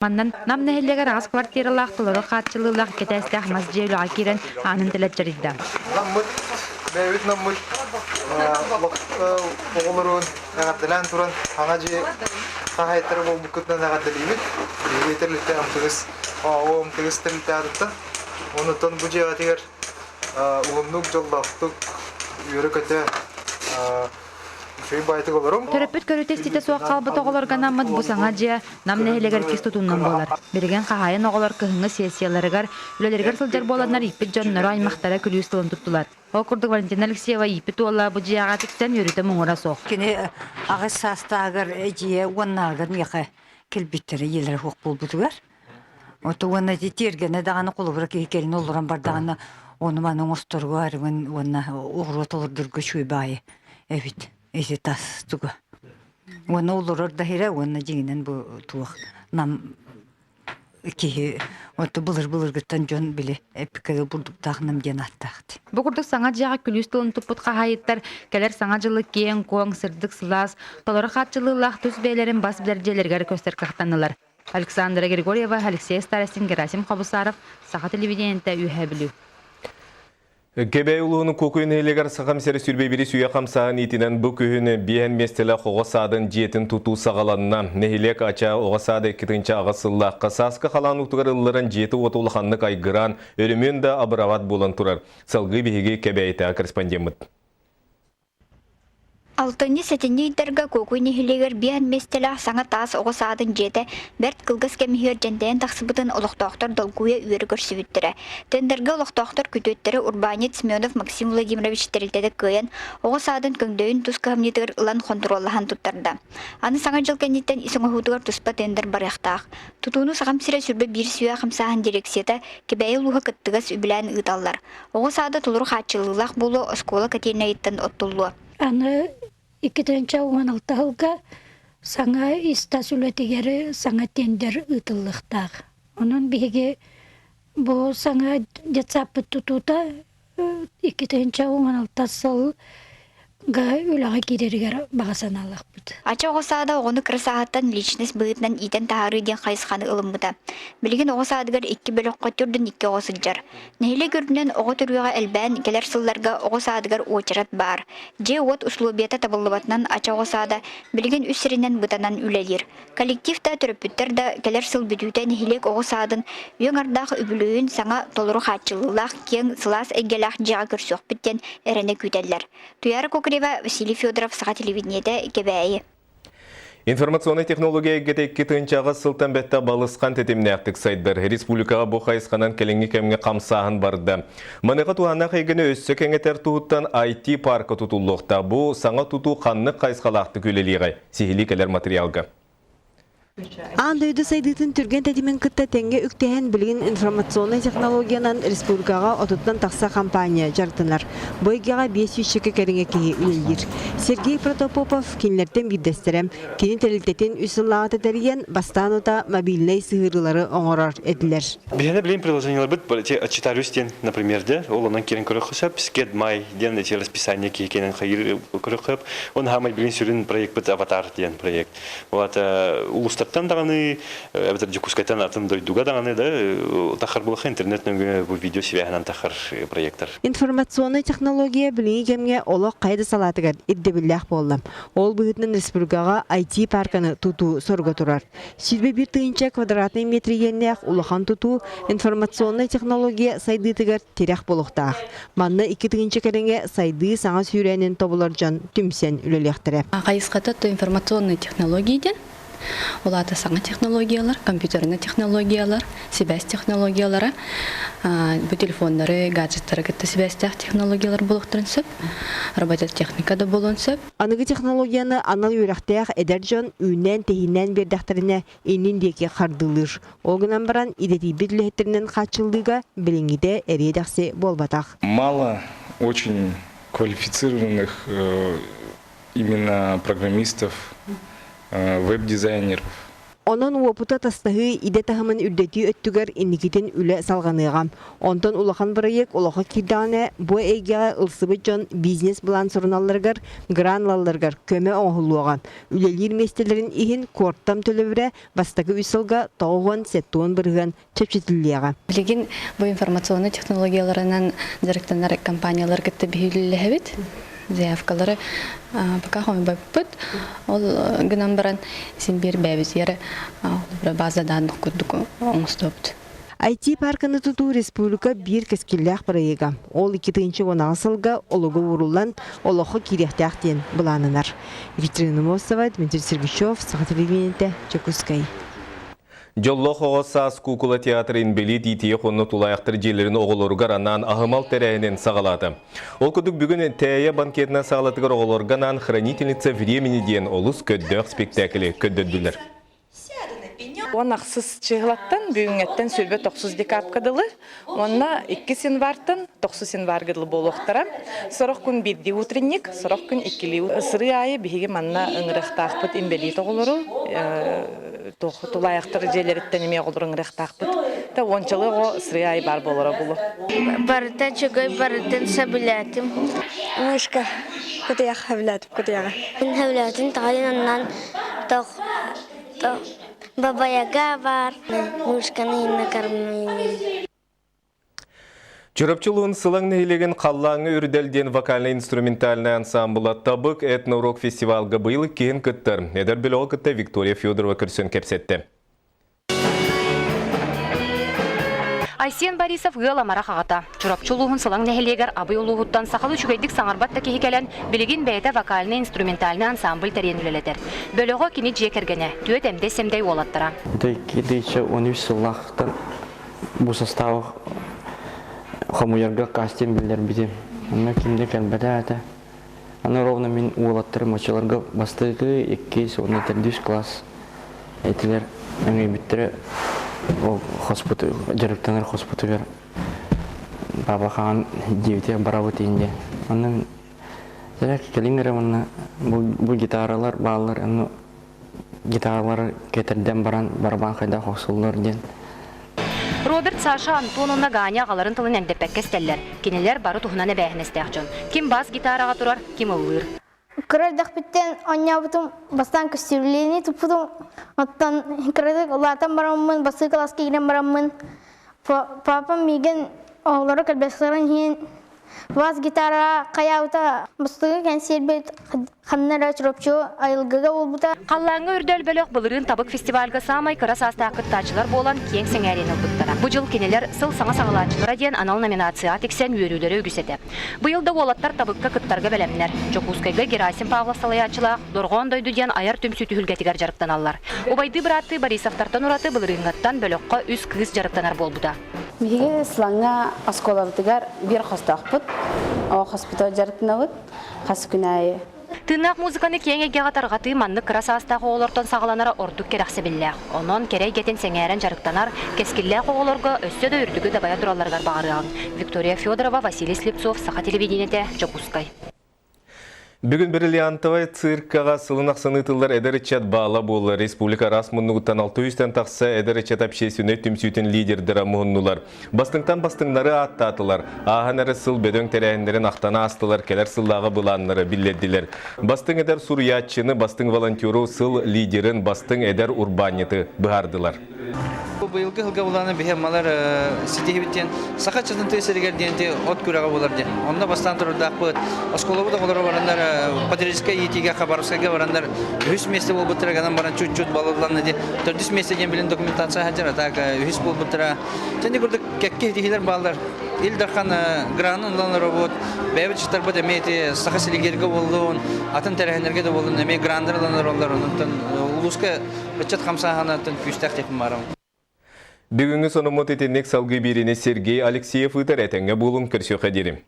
Манна Нам нэһилиэгэр аҕыс квартиралаах толору хааччылыылаах кэтээстээх мас дьиэ үлэҕэ киирэн аанын тэлэччэрийдэ. Наммыт, бэйэбит наммыт оҕолорун эҕэрдэлээн туран саҥа дьиэ хаһаайыттара буолбуккутунан эҕэрдэлиибит. Биһиги тэрилтэ МТС ОАО МТС тэрилтэ аатыттан. Онутан бу дьиэҕитигэр уһуннук, дьоллоохтук, үөрэ-көтө үчүгэй баайтык олоруҥ. Төрөппүт көрүүтэ-истиитэ суох хаалбыт оҕолорго анаммыт бу саҥа дьиэ Нам нэһилиэгэр иккис тутуунан буолар. Билигин хаһаайын оҕолор кыһыҥҥы сессияларыгар, үлэлэригэр сылдьар буоланнар ииппит дьонноро, аймахтара күлүүс тылын туттулар. Ол курдук Валентина Алексеева ииппит уола бу дьиэҕэ тиксэн үөрүүтэ муҥура суох. Кини 8 саастааҕар дьиэ уоннааҕар миэхэ кэлбиттэрэ ийэлэрэ суох буолбутугар. Ото уонна ити тиэргэнэ даҕаны холобура киһи кэлин олорон бардаҕына ону маны оҥосторго арыгын уонна оҕуруот олордорго үчүгэй баайы эбит. Ити тас туга. Уонна олорор да иһирэ уонна дьиҥинэн бу туох нам киһи оту былыр-былыргыттан дьон били эппиккэ бурдуктаах нам диэн ааттаахт. Бу курдук саҥа дьиэҕэ күлүүс тылын туппут хаһаайыттар кэлэр саҥа дьылы киэҥ-куоҥ, сырдык-сылаас, толору хааччылыылаах тус бэйэлэрин бас билэр дьиэлэригэр көстөр кыахтаннылар. Александра Григорьева, Алексей Старостин, Герасим Хобусаров, Саха телевидениетэ Үөһээ Бүлүү. Кэбээйи улууһун Куокуй нэһилиэгэр Сахам сирэ 21 үйэ хамсааһын иитинэн бу күһүн биэһэн миэстэлээх оҕо саадын дьиэтин тутуу саҕаланна. Нэһилиэк Ачаа оҕо саада 2-алтыс сыллаахха сааскы халаан уутугар ылларан дьиэтэ-уота улаханнык айгыраан, өрөмүөн да абырават буолан турар. Салгыы биһиги Кэбээйитээҕи корреспондеммыт. Алтынньы-сэтинньи ыйдарга Куокуй нэһилиэгэр биэс миэстэлээх саҥа таас оҕо саадын дьиэтэ бэрт кылгас кэм иһигэр дьэндэйэн тахсыбытын олохтоохтор долгуйа үөрэ көрсүбүттэрэ. Тендергэ олохтоохтор күтүөттэрэ урбаанньыт Семенов Максим Владимирович тэрилтэтэ кыайан, оҕо саадын көҥдөйүн тус кыһамньытыгар ылан хонтуруоллаһан туттарда. Аны Саҥа дьыл кэнниттэн ис оҥоһуутугар туспа тендер барыахтаах. Тутууну Сахам сирэ 21 сүө хамсааһын дирекцията Кэбээйи улууһа кыттыгас үбүлээн ыыталлар. Оҕо саада толору хааччыллыылаах буолуо, оскуола котельнайыттан оттуллуо. Аны 2016 сылга саҥа ис-тас үлэтигэр саҥа тендер ыытыллыахтаах. Онон биһиги бу саҥа детсадпыт тутуута 2016 сыл үлэҕэ киирэригэр баҕа санаалаахпыт. Ача оҕо саада оҕону кыра сааһыттан личность быһыытынан иитэн таһаарыы диэн хайысханы ылыммыта. Билигин оҕо саадыгар икки бөлөххө төрдүн икки оҕо сылдьар. Нэһилиэк үрдүнэн оҕо төрүөҕэ элбээн, кэлэр сылларга оҕо саадыгар уочарат баар. Дьиэ-уот усулуобуйата табыллыбатынан Ача оҕо саада билигин үс сиринэн бытанан үлэлиир. Коллектив да, төрөппүттэр да кэлэр сыл бүтүүтэ нэһилиэк оҕо саадын үөҥ ардаах үбүлүөйүн саҥа толору хааччыллыылаах, киэҥ, сылаас эйгэлээх дьиэҕэ көрсүөхпүт диэн эрэнэ күүтэллэр. Туяра Кокорева, Василий Федоров, Саха телевидениетэ, Кэбээйи. Информационнай технология эйгэтэ 2008 сылтан бэттэх балысхан тэтимнээхтик сайдар. Республикаҕа бу хайысханан кэлиҥҥи кэмҥэ хамсааһын барда. Маныаха туһааннаах эйгэни өссө кэҥэтэр туһуттан IT-парка тутуллуохтаах. Бу саҥа тутуу ханнык хайысхалаахтык үлэлиэҕэй? Сиһилии кэлэр материалга. Аан дойду сайдыытын түргэн тэтимин кытта тэҥҥэ үктэһэн билигин информационнай технологиянан республикаҕа отуттан тахса компания дьарыктанар. Бу эйгэҕэ биэс сүүсчэкэ кэриҥэ киһи үлэлиир. Сергей Протопопов кинилэртэн биирдэстэрэ. Кини тэрилтэтин үс сыллааҕыта тэрийэн, бастаан утаа мобильнай сыһыарыылары оҥорор этилэр. Биһиэнэ билим приложениеларбыт отчитариус диэн, например, де, ол онон киирэн көрөххө сөп, Скедмай диэн эти расписание киһи кэнэн хайыр көрөххө сөп. Он хаамай билин сүрүн проектпыт Аватар диэн проект. Вот улуустартан даҕаны, эбэтэр Дьокуускайтан атын дойдуга даҕаны да тахар булаха интернет нөҥүө бу видео свяһынан тахар проектор. Информационнай технология билиҥҥи кэмҥэ олох хайа да салаатыгар ирдэбиллээх буолла. Ол быһыытынан республикаҕа IT-парканы тутуу соруга турар. 21 тыһыынча квадратнай метр иэннээх улахан тутуу информационнай технология сайдыытыгар тирэх буолуохтаах. Манна 2 тыһыынча кэриҥэ сайдыы саҥа сүүрээнин тобулар дьон түмсэн үлэлиэхтэрэ. Хайысхата то информационные технологии диэн. Ол аата саҥа технологиялар, компьютерный технологиялар, сибээс технологиялара, бу телефоннары, гаджеттары кытта сибээстээх технологиялар буолуохтарын сөп, робототехника да буолуон сөп. Аныгы технологияны анал үөрэхтээх эдэр дьон үүннээн-тэһииннээн биэрдэхтэринэ иннин диэки хардыылыыр. Ол гынан баран идэтийбит үлэһиттэринэн хааччыллыыга билиҥҥитэ эриэ-дэхси буолбатах. Мало очень квалифицированных именно программистов, веб-дизайнеров. Онон уопуту атастаһыы идэ таһымын үрдэтии өттүгэр инникитин үлэ салҕаныаҕа. Онтон улахан бырайыак олоххо киирдэҕинэ, бу эйгэҕэ ылсыбыт дьон бизнес-былаан суруналларыгар, грант ылалларыгар көмө оҥоһуллуоҕа. Үлэлиир миэстэлэрин иһин куортам төлөбүрэ бастакы үс сылга 97% чэпчэтиллиэҕэ. Билигин бу информационнай технологияларынан дьарыктанар компаниялар кытта биһилилэһэбит. Заявкалары пока хомуйбаппыт. Ол гынан баран син биир бэйэбитигэр база данных курдук оҥостуобут. IT-парканы тутуу республика биир кэскиллээх бырайыага. Ол 2016 сылга олугу ууруллан, олоххо киириэхтээх диэн былааннанар. Екатерина Мосова, Дмитрий Сергучев, Саха телевидениетэ, Дьокуускай. Дьоллоох оҕо саас куукула театр инбэлиит иитийэх уонна тулаайахтар дьиэлэрин оҕолоругар анаан аһымал тэрээһинин саҕалаата. Ол курдук бүгүн Тээйэ банкетынан саалатыгар оҕолорго анаан «Хранительница времени» диэн олус көрдөөх спектакли көрдөрдүлэр. Уон ахсыс чыһылаттан бүгүҥҥэттэн сүрбэ тохсус декабка дылы уонна иккис январтан тохсус январга дылы буолуохтара. Сорох күн биирдии утренник, сорох күн иккилии сырыы аайы биһиги манна ыҥырыахтаахпыт инбэлиит оҕолору тулаайахтар дьиэлэриттэн эмиэ оҕолору ыҥырыахтаахпыт. Та уончалыы оҕо сырыы аайы баар буолара булу. Барыта чөгөй барытын сөбүлээтим. Мышка кутуйах хөбүлээтим кутуйаҕы. Мин хөбүлээтим тоҕо оннан тох Бабаяга бар, мышканы накормили. Чурапчы улуун Сылаҥ нэһилиэгин Халлааҥҥа үрдэл диэн вокальнай-инструментальнай ансаамбыла Табык этно-рок фестивалга быйыл иккиһин кыттар. Эдэр бөлөҕү кытта Виктория Федорова көрсөн кэпсэттэ. Айсен Борисов ыал амарах аҕата. Чурапчы улууһун Сылаҥ нэһилиэгэр Абый улууһуттан сахалыы үчүгэйдик саҥарбат да киһи кэлэн, билигин бэйэтэ вокальнай-инструментальнай ансамбль тэрийэн үлэлэтэр. Бөлөҕө кини дьиэ кэргэнэ, түөрт эмдэй-сэмдэй уолаттара. 2013 сыллаахтан бу составы хомуйарга кастинг биллэрбитим. Онно ким да кэлбэтэ этэ. Аны ровно мин уолаттарым оччолорго бастакы, иккис уонна төрдүс класс этилэр өҥөйбүттэрэ ол хоспут дьарыктанар хоспутугар Баба хаан диэбитигэр барабыт иин диэн. Онон кэлин эрэ уонна бу гитаралар бааллар, ону гитаралары кэтэрдэн баран барабан хайдах охсуллар диэн. Роберт, Саша, Антон уонна Ганя аҕаларын тылын эндэппэккэ истэллэр. Кинилэр бары туһунан эбээһинэстээх дьон. Ким бас гитараҕа турар, ким ыллыыр. Кыра эрдэхпиттэн оонньообутум, бастаан көстүүлэни туппутум, оттон кыратык улаатан бараммын, бастакы кылааска киирэн бараммын, папам миигин оҕолору кэлбэстэҕин иһин бас гитара хайаабыта бастакы кэнсиэрбит ханна эрэ Чурапчы айылгыга буолбута. Халлааҥҥа үрдэл бөлөх былырыын Табык фестивальга саамай кыра саастаах кыттааччылар буолан киэҥ сэҥээриини ылбыттара. Бу дьыл кинилэр Сыл саҥа саҕалааччылара диэн анал номинацияҕа тиксэн үөрүүлэрэ үгүс этэ. Быйыл да уолаттар Табыкка кыттарга бэлэмнэр. Дьокуускайга Герасим Павлов салайааччылаах Дорҕоон дойду диэн айар түмсүү түһүлгэтигэр дьарыктаналлар. Убайдыы-бырааттыы Борисовтартан ураты былырыыҥҥыттан бөлөххө үс кыыс дьарыктанар буолбута. Биһиги Сылаҥҥа оскуолабытыгар биир хостоохпут. Ол хоспутугар дьарыктанабыт хас күн аайы. Тыыннаах музыканы киэҥ эйгэҕэ тарҕатыы маннык кыра саастаах оҕолортон саҕаланара ордук кэрэхсэбиллээх. Онон кэрэ эйгэтин сэҥээрэн дьарыктанар, кэскиллээх оҕолорго өссө да үрдүгү дабайа туралларыгар баҕарыаҕыҥ. Виктория Федорова, Василий Слепцов, Саха телевидениетэ, Дьокуускай. Бүгүн Бриллиантовай циркаҕа сылын ахсын ыытыллар эдэр ыччат баала буолла. Республика араас муннугуттан 600-тэн тахса эдэр ыччат общественнай түмсүүтүн лидердара муһуннулар. Бастыҥтан бастыҥнары ааттаатылар, ааһан эрэ сыл бөдөҥ тэрээһиннэрин ахтан аастылар, кэлэр сыллааҕы былааннары биллэрдилэр. Бастыҥ эдэр суруйааччыны, бастыҥ волонтеру, сыл лидерин, бастыҥ эдэр урбаанньыты быһаардылар. Быйылгы сылга булааны биһи аммалар ситиһибит диэн саха ыччатын тыа сиригэр диэн от күрэҕэ буолар диэн. Онно бастаан турардаахпыт. Оскуолабыт оҕолоро бараннар патриотическай иитиигэ Хабаровскайга бараннар үһүс миэстэ буолбуттара гынан баран чуть-чуть балылланна диэн. Төрдүс миэстэ диэн билин документация сылдьар, а так үһүс буолбуттара. Дьэ курдук кэккэ итиһилэр бааллар. Ил Дархан гранын ылан оробут, бэйэбит ыччаттарбыт эмиэ ити Саха силигиэргэ буоллун, атын тэрээһиннэргэ да буоллун эмиэ граннар ылан олороллор. Онтон улууска ыччат хамсааһынатын күүстээх тиэпин баарым. Бүгүҥҥү сонуммут итинник салгыы биэриини Сергей Алексеев ыытар этэҥҥэ буолуҥ көрсүөххэ диэри.